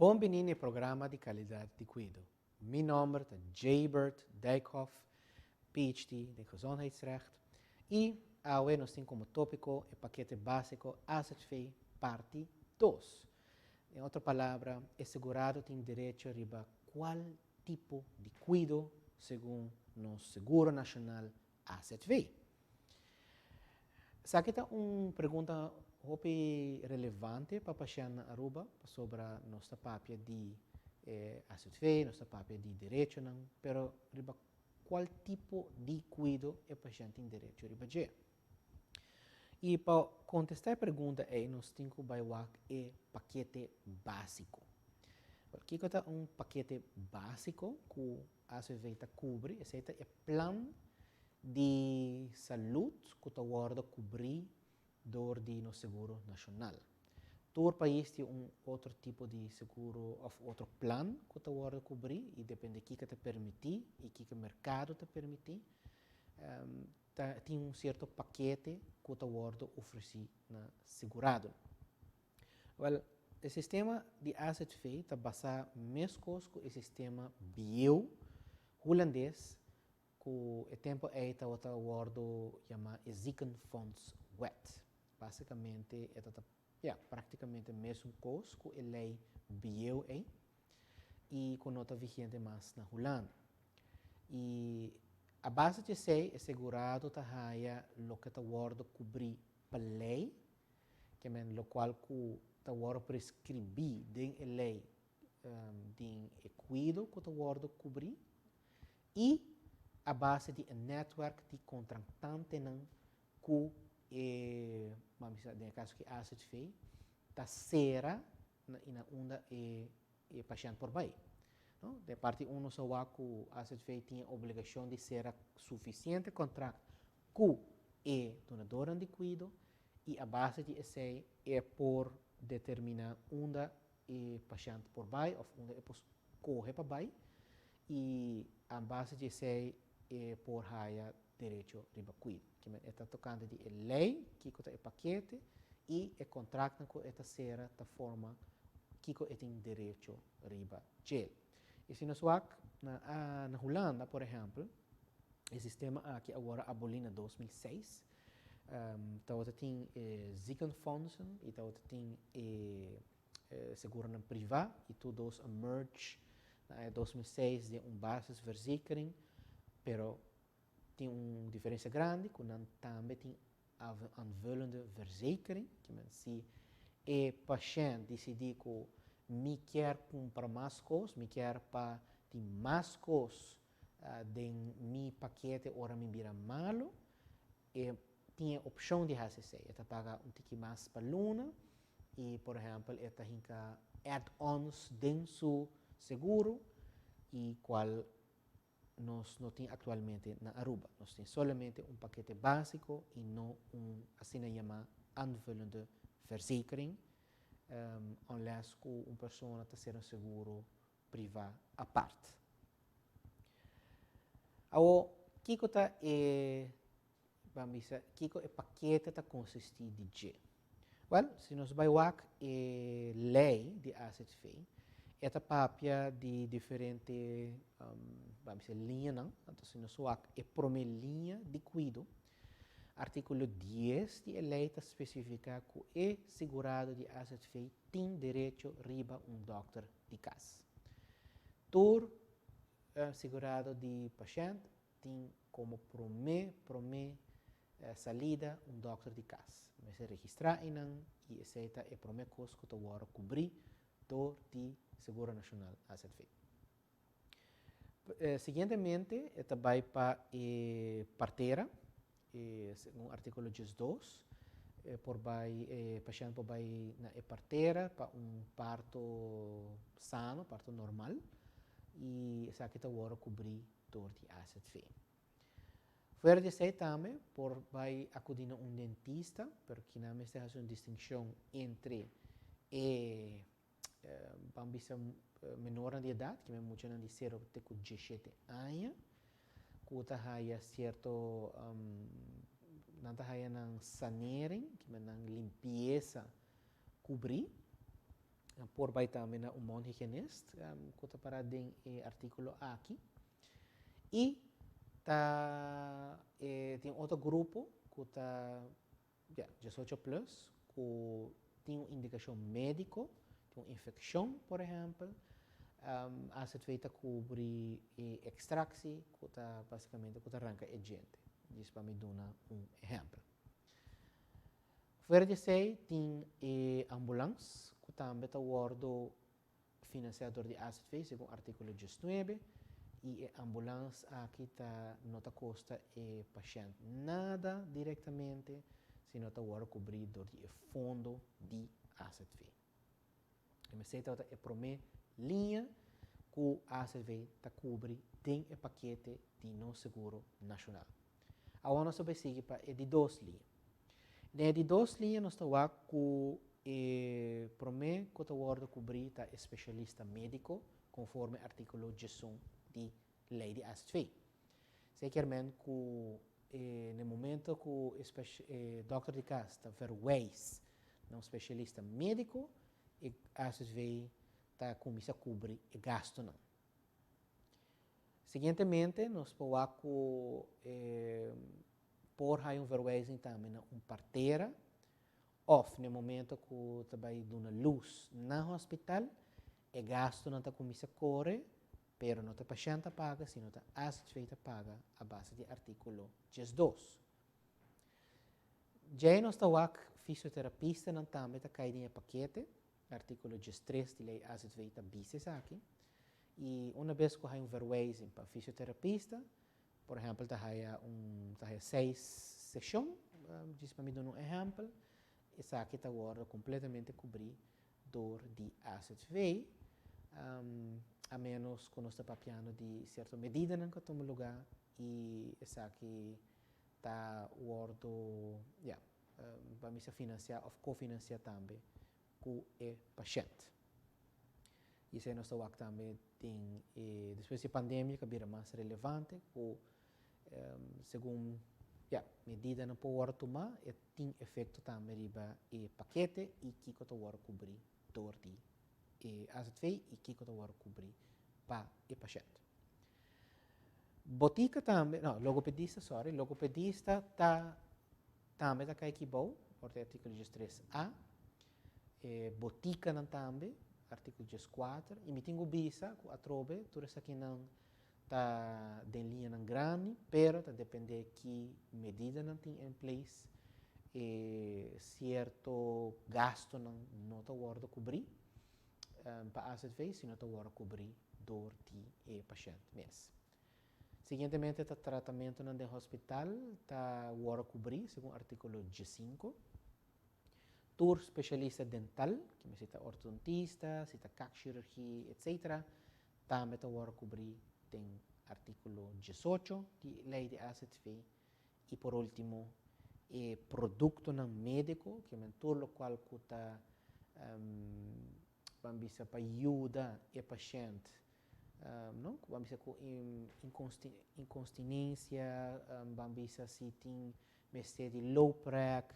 Bon bini na e programa di Calidad di Cuido. Mi nomber ta Jaybert Dijkhoff, PhD den Gezondheidsrecht, y awe nos tin como topico e pakete basico AZV parti 2. Den otro palabra, e segurado tin derecho riba cual tipo di cuido segun nos Seguro Nacional AZV. Esaki ta un pregunta hopi relevante pa pashent na Aruba, pasobra nos ta papia di AZV, nos ta papia di derechonan, pero riba cual tipo di cuido e pashent tin derecho riba dje? Y pa contesta e pregunta ey nos tin cu bay wak e pakete basico. Kico ta un pakete basico cu AZV ta cubri? Esey ta e plan di salud cu ta wordo cubri door di nos Seguro Nacional. Tur pais tin un otro tipo di seguro of otro plan cu ta wordo cubri y depende kico ta permiti y kico mercado ta permiti, ta tin un cierto pakete cu ta wordo ofreci na segurado. Wel, e sistema di AZV ta basa mescos cu e sistema bieu Hulandes cu e tempo ey tabata wordo yama e Ziekenfondswet. Basicamente e ta, ja, practicamente mesun cos cu e ley bieu ey y cu no ta vigente mas na Hulanda. Y a base di esey e segurado ta haya loke ta wordo cubri pa ley, ke men locual cu ta wordo prescribi den e ley den e cuido cu ta wordo cubri y a base di e netwerk di contractantenan cu e, ban bisa den e caso aki AZV, ta cera na y na unda e e pashent por bai. No? Den parti uno sa wak ku AZV tin e obligashon di sera sufisiente kontrakt ku e dunadornan di kuido i a base di esei e por determiná unda e pashent por bai òf unda e por skohe pa bai i a base di esei e por haya derecho riba kuido. Kimen e ta tokante di e lei, kiko ta e pakete i e kontraktnan ku e ta sera ta forma kiko e tin derecho riba djel. I si nos wak na na Hulanda, por ehèmpel, e sistema aki a wòrdu abolí na 2006. Tabata tin e ziekenfondsen i tabata tin e seguronan privá i tur dos a merge na aña 2006 den un basisverzekering, pero tin un diferencia grandi cu nan tambe tin aanvullende verzekering, ke men si e pashent dicidi cu mi kier cumpra mas cos, mi kier pa tin mas cos den mi pakete ora mi bira malo, e tin e opcion di haci esey. E ta paga un tiki mas pa luna y por ehempel e ta hinca add-ons den su seguro y cual nos no tin actualmente na Aruba. Nos tin solamente un pakete basico y no un asina yama aanvullende verzekering, unless cu un persona ta ser un seguro priva apart. Awo, kico ta e, ban bisa, kico e pakete ta consisti di dje? Wel, si nos bai wak e ley di AZV, e ta papia di diferente, ban bisa, liñanan. Anto si nos wak e prome liña di cuido, articulo 10 di e ley ta specifica cu e segurado di AZV tin derecho riba un dokter di cas. Tur segurado di pashent tin como prome salida un dokter di cas. Mester registra einan y esey ta e prome cos cu ta wordo cubri door di Seguro Nacional AZV. Siguientemente e ta bay pa e partera, segun articulo 12, por bay e pashent por bay na e partera pa un parto sano, parto normal, y esaki ta wordo cubri door di AZV. Fuera di esey tambe por bay acudi na un dentista, pero kinan mester haci un distincion entre e, ban bisa, menornan di edad, kimen muchanan di 0 te cu 17 aña, cu ta haya cierto, nan ta haya nan sanering, kimen nan limpieza cubri. Por bai tambe na un mondhygiënist, ku ta pará den e artíkulo aki. I ta tin otro grupo ku ta, ya, 18 plus, ku tin un indikashon médiko, tin un infekshon, por ehèmpel, AZV ta kubri e ekstraksi, ku ta basikamente ku ta ranka e djente. Djis pa mi duna un ehèmpel. Fuera di esei tin e ambulans ku tambe ta wòrdu finansiá dor di AZV segun artíkulo 19 i e ambulans aki ta no ta kosta e pashènt nada direktamente sino ta wòrdu kubrí dor di e fondo di AZV. Esei tabata e promé liña ku AZV ta kubri den e pakete di nos seguro nashonal. Awor nos ta bai sigui pa e di dos liña. Den e di dos liña nos ta wak ku e promé ku ta wòrdu kubrí ta e spesialista médiko konforme artíkulo 11 di lei di AZV. Esei kier men ku na e momento ku e dòkter di kas ta verwijs na un spesialista médiko, e AZV ta kuminsá kubri e gastunan. Siguientemente nos por wak ku por haya un verwijzing tambe na un partera òf na e momento ku ta bai duna lus na hospital, e gastunan ta kuminsá kore, pero no ta pashènt ta paga sino ta AZV ta paga a base di artíkulo 12. Djei nos ta wak fisioterapistanan tambe ta kai den e pakete. Artíkulo 13 di lei AZV ta bisa esaki. I una bes ku haya un verwijzing pa fisioterapista, por ehèmpel ta haya un ta haya seis seshon, djis pa mi duna un ehèmpel, esaki ta wòrdu kompletamente kubrí dor di AZV, a ménos ku nos ta papiando di sierto medidanan ku a tuma lugá i esaki ta wòrdu, ya, pa mi sa finansiá òf kofinansiá tambe ku e pashènt. I esei nos ta wak tambe den e despues di e pandemia ku a bira mas relevante ku segun ya medidanan por wòrdu tumá e tin efekto tambe riba e pakete i kiko ta wòrdu kubrí dor di e AZV i kiko ta wòrdu kubrí pa e pashènt. Botika tambe, no, logopedista, sorry, logopedista ta tambe ta kai aki bou, por ta e artíkulo 13 A, e botikanan tambe, artíkulo 14, i mi tin ku bisa ku atrobe tur esakinan ta den liñanan grandi, pero ta dependé ki medidanan tin in place, e sierto gastunan no ta wòrdu kubrí pa AZV, sino ta wòrdu kubrí dor di e pashènt mes. Siguientemente ta tratamentunan den hospital ta wòrdu kubrí segun artíkulo 5. Tur spesialista dental, ku si ta ortodontista, si ta kaakchirurgie, etc., tambe ta wòrdu kubrí den artíkulo 18 di lei di AZV. I por último, e produktonan médiko, ke men tur lokual ku ta ban bisa pa yuda e pashènt, no? Ban bisa ku inkontinensia, ban bisa si tin mester di looprek,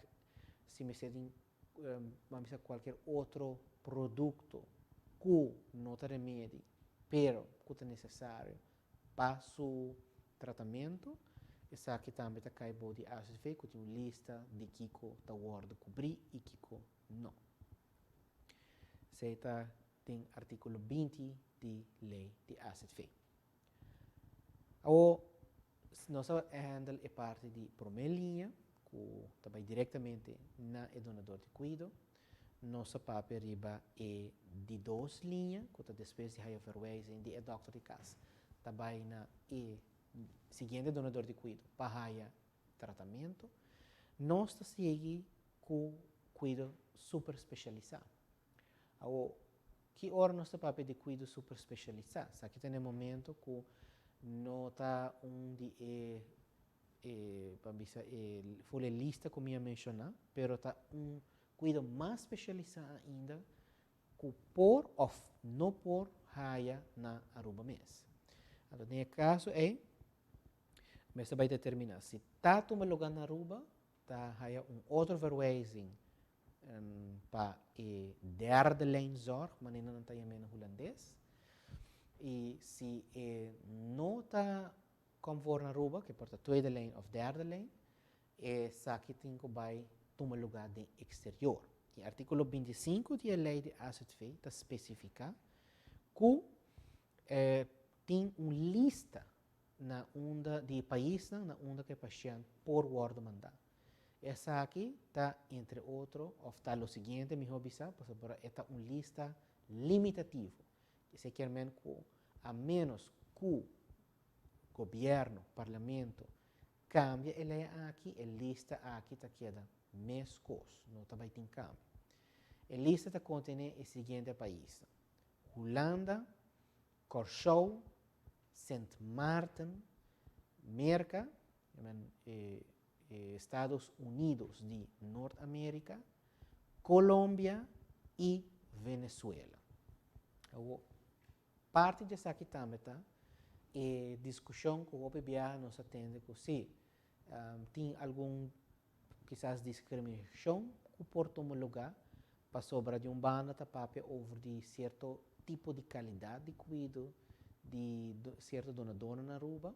si mester di, ban bisa, kualke otro produkto ku no ta remedi, pero ku ta nesesario pa su tratamentu, esaki tambe ta kai bou di AZV ku tin un lista di kiko ta wòrdu kubrí i kiko no. Esei ta den artíkulo 20 di lei di AZV. Awor, nos a handle e parti di promé liña, ku ta bai direktamente na e donador di kuido. Nos a papia riba e di dos liña, ku ta despues di haya verwijzing di e dòkter di kas, ta bai na e siguiente donador di kuido pa haya tratamentu. Nos ta sigui ku kuido super spesialisá. Awor, ki ora nos ta papia di kuido super spesialisá? Esaki ta na e momento ku no ta un di e, ban bisa, e full e lista ku mi a menshoná, pero ta un kuido mas spesialisá ainda ku por òf no por haya na Aruba mes. Anto, den e kaso ei, mester bai determiná si ta tuma lugá na Aruba, ta haya un otro verwijzing. Pa e derde lijn zorg, manera nan ta yam'é na hulandes. I si e no ta konforme na Aruba, ku por ta tweede lijn òf derde lijn, esaki tin ku bai tuma lugá den eksterior. E artíkulo 25 di e lei di AZV ta spesifiká ku tin un lista na unda di paisnan na unda ku e pashènt por wòrdu mandá. Esaki ta entre otro, òf ta lo siguiente mihó bisá, pasobra e ta un lista limitativo. Esei kier men ku a ménos ku gobièrnu, parlamento, kambia e lei aki, e lista aki ta keda meskos, no ta bai tin kambio. E lista ta kontené e siguiente paisnan, Hulanda, Kòrsou, Sint Maarten, Merka, Estados Unidos di Nort Amerika, Colombia i Venezuela. Awor, parti di esaki tambe ta e diskushon ku hopi biaha nos a tende ku si tin algun kisas diskriminashon ku por tuma lugá pasobra di un banda ta papia over di sierto tipo di kalidat di kuido di sierto donadónan na Aruba,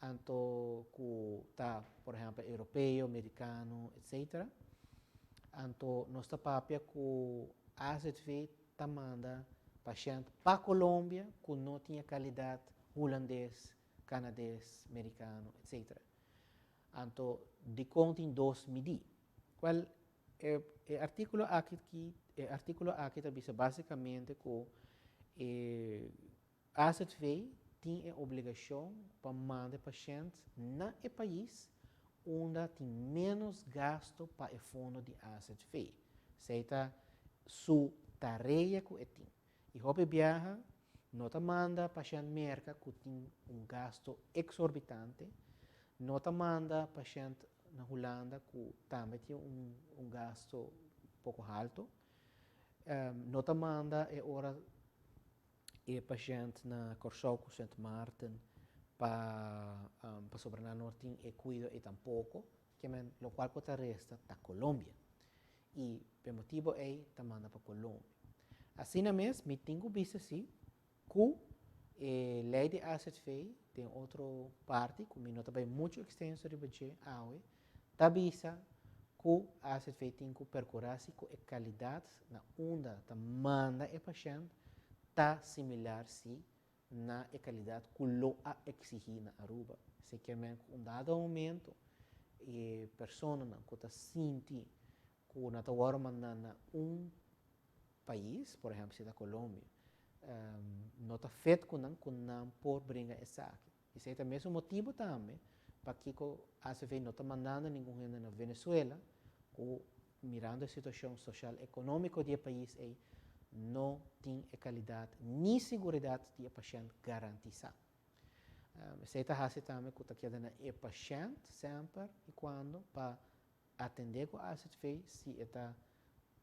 anto ku ta por ehèmpel europeo, merikano, etsetera. Anto nos ta papia ku AZV ta manda pashènt pa Colombia ku no tin e kalidat hulandes, kanades, merikano, etsetera. Anto dikon tin dos midí? Wèl, e artíkulo aki e artíkulo aki ta bisa básikamente ku e AZV tin e obligashon pa manda e pashènt na e pais unda tin ménos gasto pa e fondo di AZV. Esei ta su tarea ku e tin. I hopi biaha no ta manda pashènt Merka ku tin un gasto eksorbitante, no ta manda pashènt na Hulanda ku tambe tin un gasto poko halto, no ta manda e ora e pashènt na Kòrsou ku Sint Maarten pa pasobra nan no tin e kuido ei tampoko, ke men lokual ku ta resta ta Colombia. I p'e motibu ei ta manda pa Colombia. Asina mes mi tin ku bisa si ku e lei di AZV den otro parti ku mi no ta bai muchu ekstenso riba dje awe, ta bisa ku AZV tin ku perkurá si ku e kalidat na unda ta manda e pashènt ta similar si na e kalidat ku lo a eksigí na Aruba. Esei kier men ku un dado momento e personanan ku ta sinti ku nan ta wòrdu mandá na un pais, por ehèmpel si ta Colombia, no ta fet ku nan ku nan por bringa esaki. Esei ta mesun motibu tambe pakiko ACV no ta mandando ningun hende na Venezuela ku mirando e situashon soshal ekonómiko di e pais ei no tin e kalidat ni siguridat di e pashènt garantisá. Esei ta hasi tambe ku ta keda na e pashènt semper i kuando pa atendé ku AZV si e ta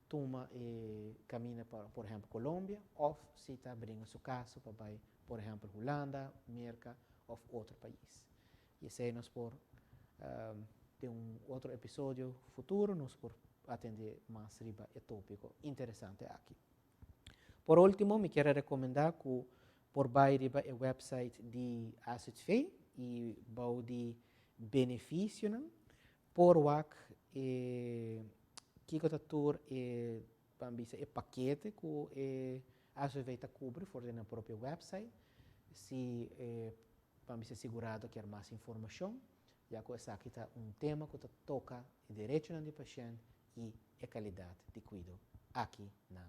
tuma e kaminda pa por ehèmpel Colombia òf si ta bringa su kaso pa bai por ehèmpel Hulanda, Merka òf otro pais. I esei nos por den un otro episodio futuro nos por atendé mas riba e tópiko interesante aki. Por último mi kier a rekomendá ku por bai riba e wèpsait di AZV i bou di benefisionan Por wak e kiko ta tur e ban bisa e pakete ku e ACV ta kubri for di nan propio website. Si e ban bisa sigurado kier mas informashon, ya ku esaki ta un tema ku ta toka e derechonan di pashènt i e kalidat di kuido aki na.